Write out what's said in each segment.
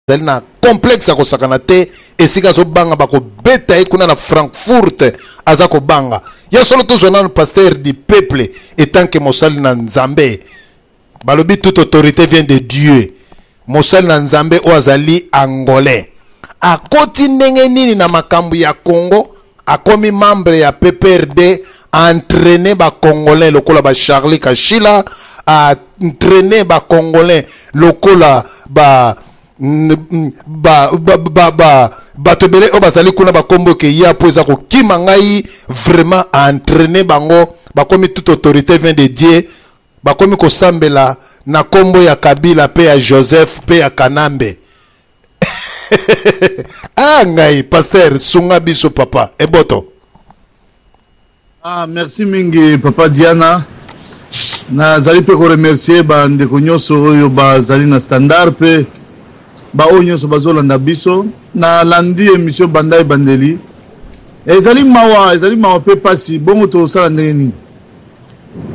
Azali na complexe ya kosakana te, esika azobanga bakobeta ye kuna na Frankfurt, aza kobanga ya solo. Tozwa nanu pasteur du peuple etant que mosali na Nzambe. Balobi toute autorité vient de Dieu. Mosali na Nzambe oyo azali angolais akoti ndenge nini na makambo ya Congo? Akomi membre ya PPRD, entraîner ba Congolais lokola ba Charlie Kashila, entraîner ba Congolais lokola ba ba ba ba ba bato ebele oyo bazali kuna, bakombo eke ya mpo eza kokima ngai. Vraiment, entraîner bango, bakomi toute autorité vient de Dieu, bakomi kosambela na kombo ya Kabila mpe ya Joseph mpe ya Kanambe. Ah ngai, pasteur, sunga biso papa eboto. Ah, merci mingi papa Diana. Nazali mpe koremercier bandeko nyonso oyo bazali na standard mpe baoyo nyonso bazolanda biso. Nalandi émission banda ebandeli. Ezali mawa, ezali mawa mpe pasi. Bongo tosala ndenge nini?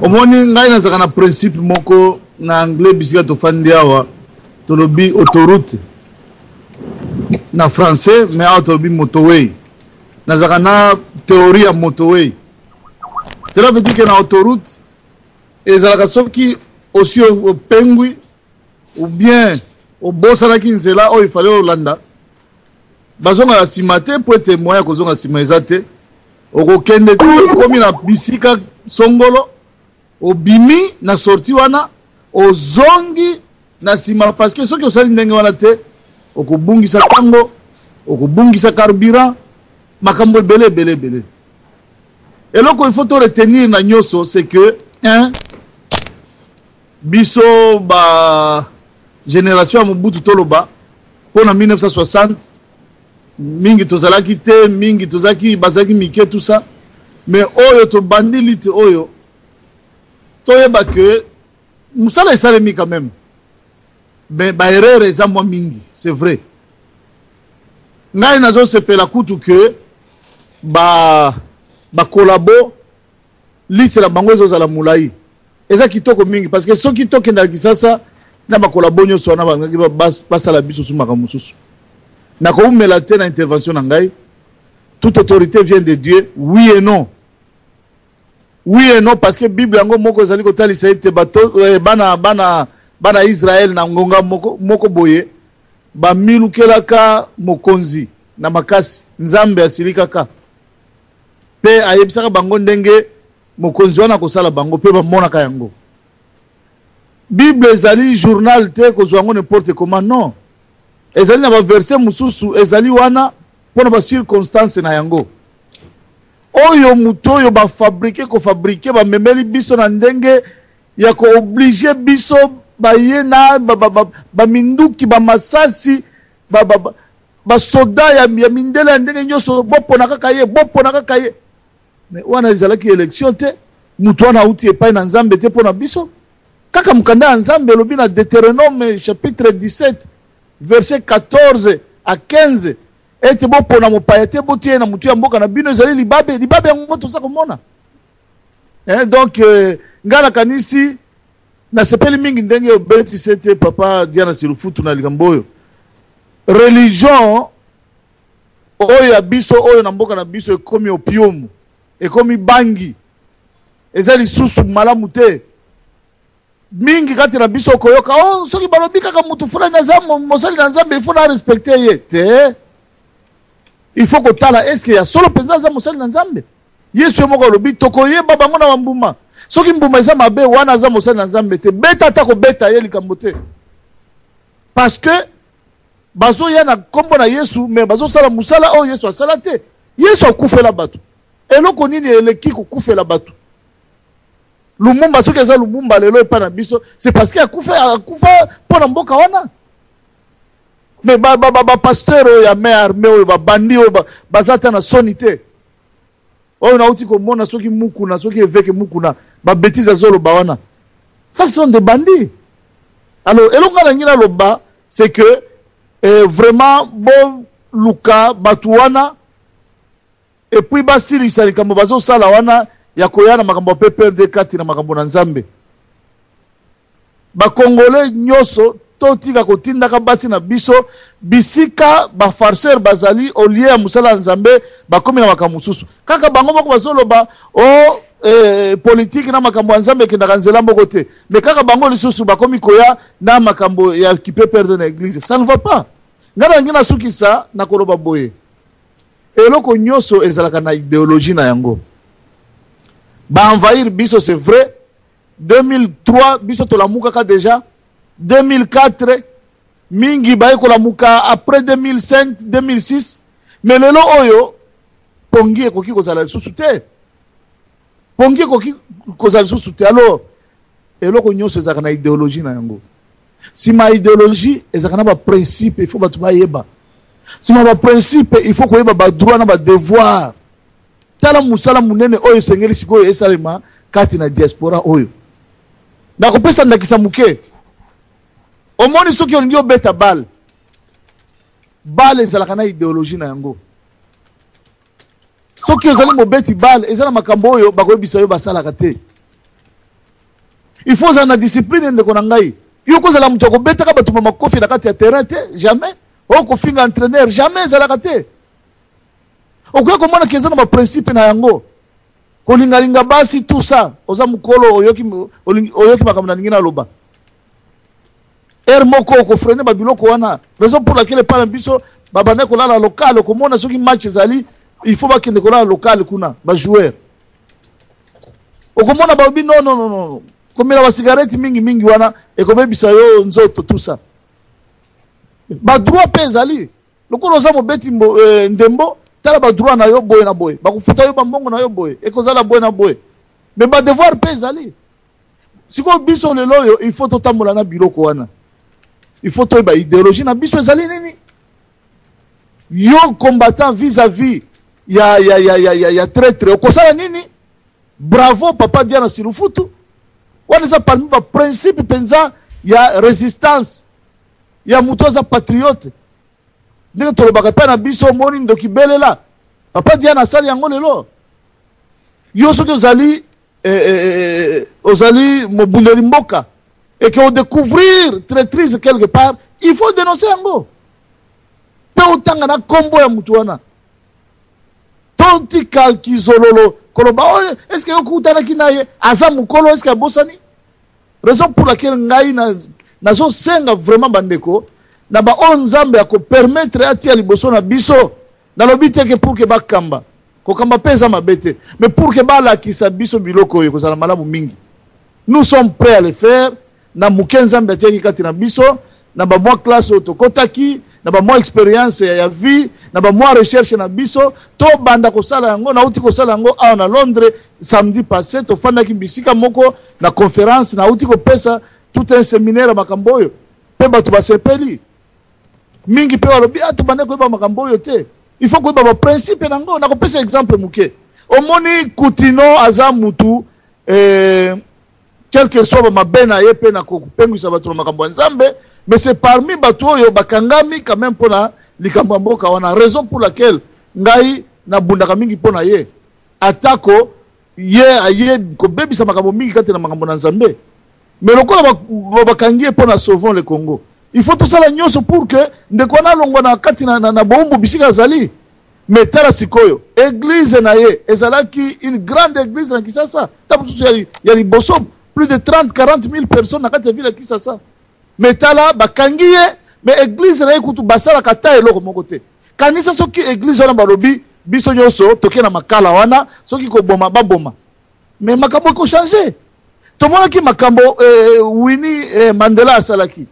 Omoni, ngai nazalaka na principe moko na anglais. Bisika tofandi awa, tolobi autoroute na français, mais awa tolobi motorway. Nazalaka na théorie ya motorway. Cela veut dire que na autoroute ezalaka, soki osi opengwi ou bien obosanaki nzela oyo ifale olanda, bazongaka nsima te, po ete moyen ya kozonga nsima eza te. Okokende te, okomi na bisika songolo, obimi na sortie wana, ozongi na nsima, parce que soki osali ndenge wana te, okobungisa ntango, okobungisa carburant, makambo ebele ebele ebele. Eloko il faut to retenir na nyonso, c'est que un biso ba génération ya Mobutu, toloba mpo na 1960, mingi tozalaki te, mingi tozalaki, bazalaki mike, tout ça. Mais oyo tobandi lite oyo, toyeba ke mosala esalemi quand même, mais baerreur eza mwa mingi, c'est vrai. Ngai nazosepela kutu ke ba bacollabo, liste na bango ezozala molai, eza kitoko mingi, parce que soki tokendaka Kisasa na bacollabo nyonso wana, balingaki basala biso su makambo mosusu. Nakoumela te na intervention na ngai. Toute autorité vient de Dieu, oui et non. Oui et non, parce que Bible yango moko ezali kotalisa ete bato bana Israël na ngonga moko, moko boye bamilukelaka mokonzi na makasi. Nzambe asilikaka mpe ayebisaka bango ndenge mokonzi wana akosala bango, mpe bamonaka yango. Bible ezali journal te kozwa yango n'importe comment, non. Ezali na baverset mosusu ezali wana mpona bacirconstance na yango. Oyo moto oyo bafabriquer, kofabriquer, bamemeli biso na ndenge ya koobliger biso, baye na baminduki, bamasasi, basoda ya mindele ya ndenge nyonso, bopona kaka ye, bopona kaka ye. Mais wana ezalaki élection te. Moto wana auti epai na Nzambe te. Mpo na biso kaka mokanda ya Nzambe elobi na Deutéronome chapitre 17 verset 14 à 15 ete bopona mopaya te, botie ye na motu ya mboka na bino, ezali libabe. Libabe yango toza komona. Eh, donc ngai nakanisi nasepeli mingi ndenge obetisi ete papa Diana Silufutu na likambo oyo. Religion oyo ya biso, oyo na mboka na biso, ekomi opium, ekomi bangi, eza lisusu malamu te. Mingi kati na biso okoyoka: "Oh, soki balobi kaka motu fulani aza mosali na Nzambe, il faut na respecter ye." Te, il faut kotala est-ce ya solo mpenza aza mosali na Nzambe. Yesu ye moko alobi tokoyeba bango na bambuma. Soki mbuma eza mabe, wana aza mosali na Nzambe te. Beta ata kobeta ye, likambo te, parce que bazoya na nkombo na Yesu, mais bazosala mosala oyo Yesu asala te. Yesu akufela bato. Eloko nini eleki kokufela bato? Lumumba, soki eza Lumumba lelo epai na biso, c'est parce que akufa, akufa mpo na mboka wana. Mais bapasteur oyo ya main armée, oyo babandi, oyo baza ata na soni te, oyo nauti komona soki Mukuna, soki évêque Mukuna, babêtises azoloba wana, ça ce sont des bandits. Alors eloko nga nangi naloba, c'est que vraiment boluka bato wana et puis basilisa likambo bazosala wana ya koya na makambo ya PPRD kati na makambo na Nzambe. Bakongole nyonso, Totika kotindaka basi na biso bisika ba farceur bazali, au lieu ya mosala ya Nzambe bakomi na makambo mosusu. Kaka bango moko bazoloba o oh, politique na makambo ya Nzambe ekendaka nzela moko te, mais kaka bango lisusu bakomi koya na makambo ya qui peut perdre na église. Ça ne va pas. Ngai nalingi nasukisa na koloba boye: eloko nyonso ezalaka na idéologie na yango. Baenvahir biso, c'est vrai. 2003 biso tolamukaka déjà, 2004 mingi baye kolamuka, après 2005, 2006. Mais lelo oyo pongi ekoki kozala lisusu te, pongi ekoki kozala lisusu te. Alors eloko nyonso ezalaka na idéologie na yango. Nsima ya idéologie ezalaka na baprincipe, il faut bato bayeba. Nsima baprincipe, il faut koyeba badroit na badevoir. Tala mosala monene oyo esengeli sikoyo esalema kati na diaspora oyo. Nakopesa ndakisa moke. Omoni, soki olingi obeta balle, balle ezalaka na idéologie na yango. Soki ozali mobeti balle, eza na makambo oyo bakoyebisa yo basalaka te. Il faut ozala na discipline. Ndeko na ngai, yo kozala moto ya kobetaka bato bamakofi na kati ya terrain te, jamais. Oyo kofinga entraîneur, jamais, ezalaka te. Okoki komona ke eza na baprincipe na yango. Kolingalinga basi, tout ça, oza mokolo, oyoki, oyoki makambo nalingi naloba. Heure moko okofreiner babiloko wana. Raison pour laquelle epai na biso babandaki kolala local. Okomona soki match ezali, il faut bakende kolala local kuna, bajoueur. Okomona balobi: non, non, non, non, komela basigarete mingi mingi wana ekobebisa yo nzoto, tout ça. Badroit mpe ezali. Lokola oza mobeti ndembo, tala badroit na yo boye na boye, bakofuta yo bambongo na yo boye, ekozala boye na boye. Mais badevoir mpe ezali. Sikoyo biso lelo oyo, il faut totambola na biloko wana. Il faut toyeba idéologie na biso ezali nini. Yo combattant vis-à-vis ya traître, okosala nini? Bravo papa Diana Silufutu. Wana eza parmi baprincipe mpenza ya résistance ya moto aza patriote. Ndenge tolobaka epai na biso, omoni ndoki belela. Papa Diana asali yango. Lelo yo soki ozali ozali mobundeli mboka et que odécouvrir traîtrise quelque part, il faut dénoncer yango mpe otanga na nkombo ya motu wana. Totika kizololo koloba oyo: est ce que okutanaki na ye, aza mokolo, est ce que abosani? Raison pour laquelle ngai nazosenga vraiment bandeko na baoyo Nzambe akopermettre atia liboso na biso. Nalobi te ke pour ke bakamba, kokamba mpe eza mabe te, mais pour ke balakisa biso biloko oyo ekozala malamu mingi. Nous sommes prêts à le faire na moke Nzambe atiaki kati na biso, na bamwa classe oyo tokɔtaki, na bamwa expérience ya vie, na bamwa recherche na biso. Tobanda kosala yango. Nauti kosala yango awa na Londres samedi passé. Tofandaki bisika moko na conférence, nauti kopesa tout un séminaire ya makambo oyo, mpe bato basepeli mingi mpe balobi: ah, tobande koyeba makambo oyo te. Il faut koyeba baprincipe nango. Nakopesa exemple moke. Omoni Kutino aza mutu quel que soit bamabe na ye mpe na kopengwisa bato na makambo ya Nzambe, mais c'est parmi bato oyo bakangami quand même mpona likambo ya mboka wana. Raison pour laquelle ngai nabundaka mingi mpo na ye, atako ye aye kobebisa makambo mingi kati na makambo na Nzambe. Mais lokola bakangi ye mpo na Sauvons le Congo, il faut tosala nyonso pour que ndeko wana alongwa na kati na bowumbu bisika azali. Mais tala sikoyo, église na ye ezalaki une grande église na Kisasa, ta mosusu ya liboso, plus de 30 40 000 personnes na kati ya ville ya Kisasa. Mais tala, bakangi ye, mais église na ye kutu basalaka ata eloko moko te. Kanisa soki église wana balobi: biso nyonso toke na makala wana, soki koboma baboma, mais makambo ekochange. Tomonaki makambo Winnie Mandela asalaki.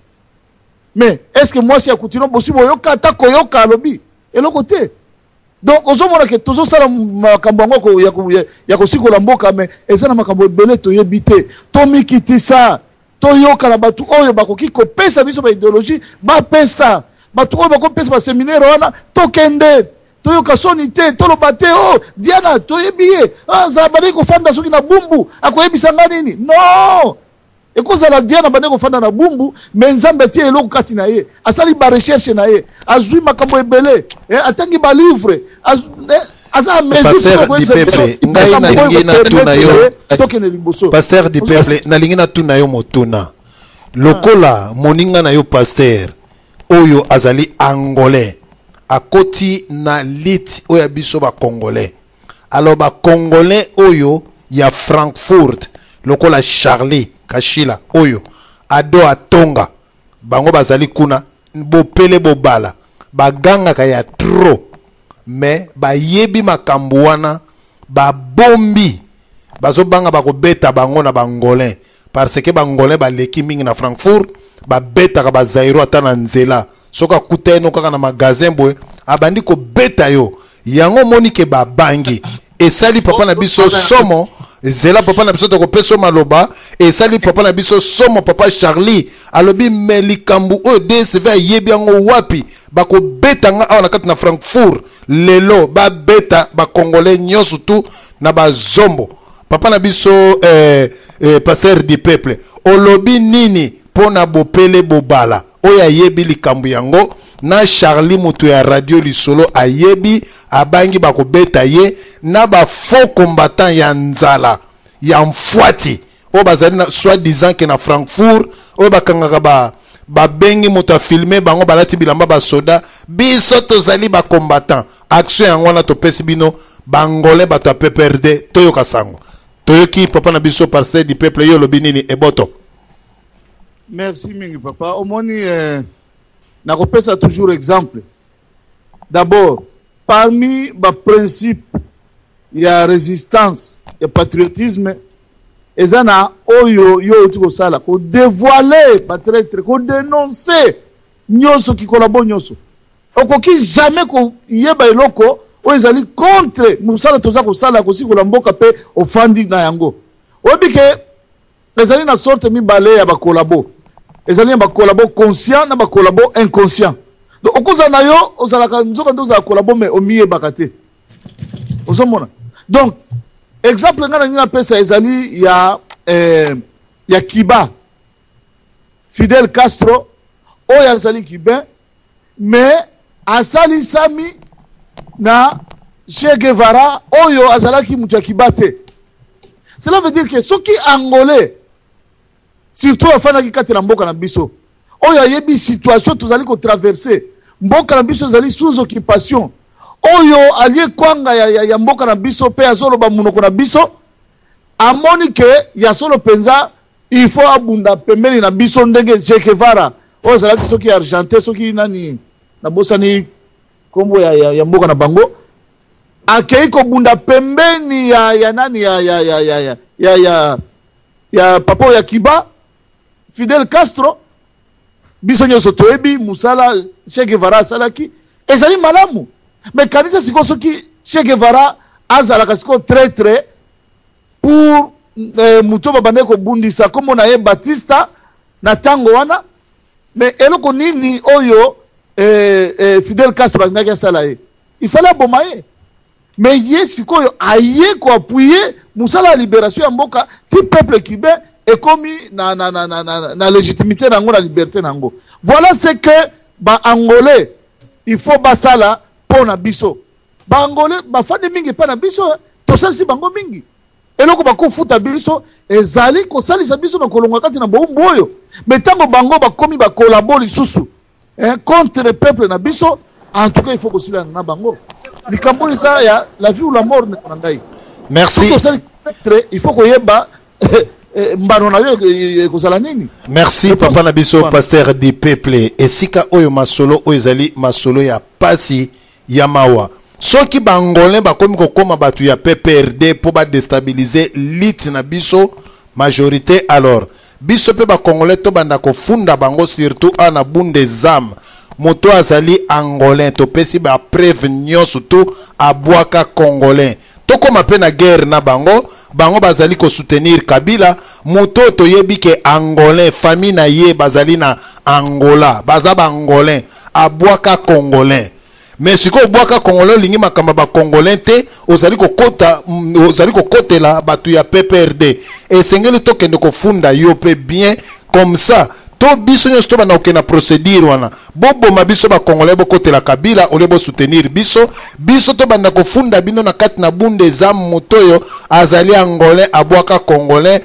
Mais est ce que mwasi ya Kutino bosi boyoka ata koyoka alobi eloko te? Donc ozomona ke tozosala makambo yango ya kosikola mboka, mais eza na makambo ebele toyebi te. Tomikitisa, toyoka na bato oyo bakoki kopesa biso baidéologie, bapesa bato oyo bakopesa baséminaire wana. Tokende, toyoka soni te, toloba te: o oh, Diana toyebi ye, azala bandeki kofanda soki na Bumbu, akoyebisa nga nini? Non, ekozala Diana bandeki kofanda na Bumbu, mais Nzambe atie eloko kati na ye, asali barecherche na ye, azwi makambo ebele, atangi balivre, aza Pasteur du peuple, ngai nalingi natuna yo. Tokende liboso. Pasteur du peuple, nalingi natuna yo motuna. Lokola moninga na yo pasteur oyo azali angolais akoti na lit oyo ya biso ba congolais. Alors ba congolais oyo ya Frankfurt lokola Charlie Kashila oyo ado atonga bango bazali kuna bopele bobala bagangaka ya trop mais bayebi makambo wana babombi bazobanga bakobeta bango na bangolais parce que bangolais baleki mingi na Frankfurt babetaka ba Zaïrois ata na nzela soki akuta ye no kaka na magasin boye abandi kobeta yo yango omoni ke babangi esali papa na biso somo zela papa na biso tokopesa yo maloba esali papa na biso somo papa Charlie alobi me likambo oyo DSV ayebi yango wapi bakobeta nga awa na kati na Frankfurt lelo babeta bakongolais nyonso tu na bazombo papa na biso pasteur du peuple olobi nini mpo na bopele bobala oyo ayebi likambo yango na Charlie moto ya radio lisolo ayebi abangi bakobeta ye na ba faux combattant ya nzala ya mfwati oyo bazali na soit disant ke na Frankfurt oyo bakangaka ba babengi moto afilme bango balati bilamba basoda biso tozali ba combattant action yango wana topesi bino bangolais bato ya PPRD toyoka sango toyoki papa na biso pasteur du peuple yo olobi nini eboto. Merci mingi papa omoni nakopesa toujours exemple d'abord parmi ba principe ya résistance ya patriotisme eza na oyo yo outi kosala kodévoiler batraître kodénoncer nyonso kikolabo nyonso okoki jamais koyeba eloko oyo ezali contre mosala toza kosala kosikola mboka mpe ofandi na yango oyebi ke ezali na sorte mibale ya bakolabo ezali na bakolabo conscient na bakolabo inconscient donc okozala na yo ozalaka nzoka nde ozala kolabo mais omiyebaka te ozomona donc exemple ngai na ngai napesa ezali ya Cuba Fidel Castro oyo azali cubain mais asalisami na Che Guevara oyo azalaki moto ya Cuba te. Cela veut dire que soki angolais surtout afandaki kati na mboka na biso oyo ayebi situation tozali kotraverse mboka na biso ezali sous occupation oyo alie kwanga ya mboka na biso mpe azoloba monoko na biso amoni ke ya solo mpenza il faut abunda pembeni na biso ndenge Che Guevara oyo azalaki soki argentin soki nani nabosani nkombo ya mboka na bango akei kobunda pembeni ya nani ya papa oyo ya Cuba Fidel Castro biso nyonso toyebi mosala Che Guevara asalaki ezali malamu mais kanisa sikoyo soki Che Guevara azalaka sikoyo traître pour moto babandaki kobundisa nkombo na ye Batista na ntango wana mais eloko nini oyo Fidel Castro alingaki asala ye il fallait aboma ye mais ye sikoyo aye koappuyer mosala ya libération ya mboka ti peuple cubain ekomi na légitimité na yango na liberté na yango. Voilà ce que baangolais il faut basala mpo na biso baangolais bafandi mingi epai na biso tosalisi bango mingi eloko bakofuta biso ezali kosalisa biso na kolonga kati na bowumbu oyo mais ntango bango bakomi bakolabo lisusu contre peuple na biso en tout cas il faut kosilana na bango likambo oyo eza ya la vie ou la mort ndeko na ngai. Merci. Osali il faut koyeba mbano na yo ekozala nini. Merci papa na biso pasteur du peuple esika oyo masolo oyo ezali masolo ya pasi ya mawa soki bangolais bakomi kokóma bato ya PPRD mpo badestabilize lit na biso majorité alors biso mpe bacongolais tobanda kofunda bango surtout awa na Bundesam moto azali angolais topesi bapreuve nyonso tu abwaka congolais tokóma mpe na guerre na bango bango bazali kosoutenir Kabila moto oyo toyebi ke angolais famille na ye bazali na Angola baza baangolais abwaka congolais mais sikoyo obwaka congolais olingi makambo ya bacongolais te ozali kokota ozali kokotela bato ya PPRD esengeli tokende kofunda yo mpe bien comme ça to biso nyonso tobanda kokende na procédure wana boboma biso bacongolais bokotela Kabila olie bosoutenir biso biso tobanda kofunda bino na kati na bunde eza moto oyo azali angolais abwaka congolais.